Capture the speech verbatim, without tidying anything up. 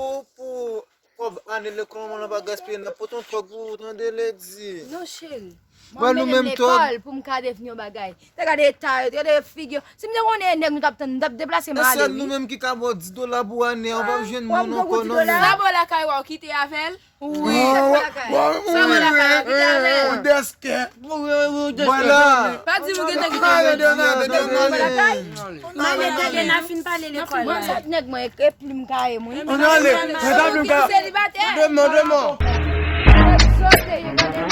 euro pou kòb ane lekòl, mwen pa gaspiye, n ap pote yon tòg pou ou, tande, Lady. Non, cheri. Wè, nou menm tòg. Lekòl pou m ka devni yon bagay. Te gade eta yo, te gade figi yo. Si m te konnen nèg nou t ap tann, nou t ap deplase m E ale, sèl nou wi. Menm ki ka ba w dis dola pou ane an, w p ap jwenn Wè, nou m non poko di konnen. Dola. Sa ba w lakay ou a, w kite avè l? Wi, Ah, sa wè, fè lakay. Wè, Sa ba w lakay ou a, w kite avè l? Ou dèskè. Vwala. Pa di nou gentan kite Mare avè l. de mare de mare. Mwen tande n ap fin pale lekòl. Mwen sot nèg mwen e plim kaye mwen. On ale. Mwen ta plim ka. Selibatè. Demen, demen. Sote yo gade.